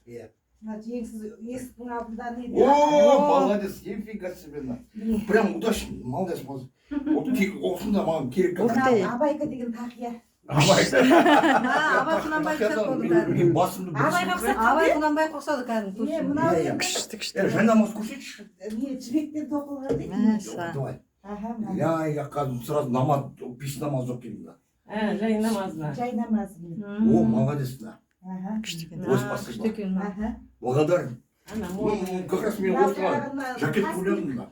Иә. Мына жеңсіз есіктің алдында не. О, молодец, нифига себе, на. Прям удачно, молодец, молодец. Вот осында маған керек. Ух Қазір. ты. Абайка деген тақия. Абай. Абай Құнанбай ұқсап болды кәдімгі. Мен басымды бір- Абайға ұқсатқан. Абай Құнанбай ұқсады кәдімгі. Не, мынау Иә, иә. енді Күшті, күшті. Е, жайнамаз көрсетші. Не, жібектен тоқылған дейді. Мәссаған. Давай. Аха, мына. Я қазір сразу намаз, бес намаз оқимын да. Ә, жай намазына. Жай намаз. О, молодец, да. Аха. Күшті екен. Ой, спасибо. Күшті екен. Аха. Благодарен. Ана Ну, мойны. как раз мен Мынау осыған жаңағы мына жакет таспиық. көйлегім да.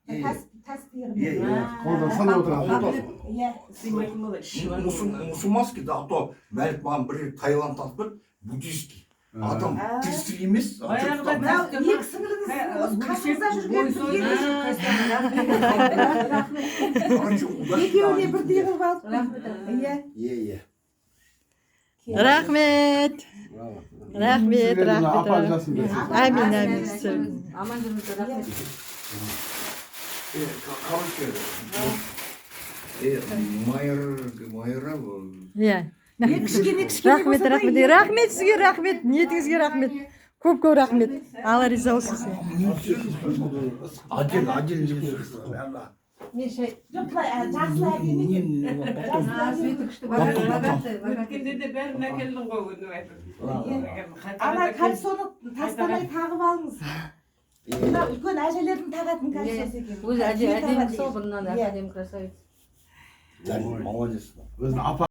Иә. Таспиығы. Иә, иә. Қолдан санап отырады. Иә. Сыймайтын болады, іші бар. Мусульманский да, а то Мәлік маған бір рет Таиланд алып берді, буддийский. Адам А. тірісі емес, а Баяғыда түркістан. Мынау екі сіңіліңіз осы қасыңызда жүрген, бірге. Короче, удачно. Екеуіне бірдей қылып алып. Рахмет. Иә. Иә, иә. Рахмет, рахмет. Сіздердің Рахмет. апа жасын берсін. Әмин, әмин сіздерге. Аман жүріңіздер, рахмет. Короче, Майра, Майра, Иә. Мен кішкене кішкене Рахмет, болса да. рахмет, рахмет сізге, рахмет, ниетіңізге рахмет, көп көп рахмет, Алла риза болсын сізге. Отдельно, отдельно. Мен шай. Жоқ, былай жасыл әдемі екен. Не, потом. А, цветі күшті. Потом, потом. Богатый, богатый. Өткенде де бәрін әкелдің ғой, өзің айтып. Ана кольцоны тастамай тағып алыңыз. Мына үлкен әжелердің тағатын кольцосы екен. Өзі әдемі Кие кісі ғой, таба бұнан деген. әдемі красавица. Молодец. Өзінің апа.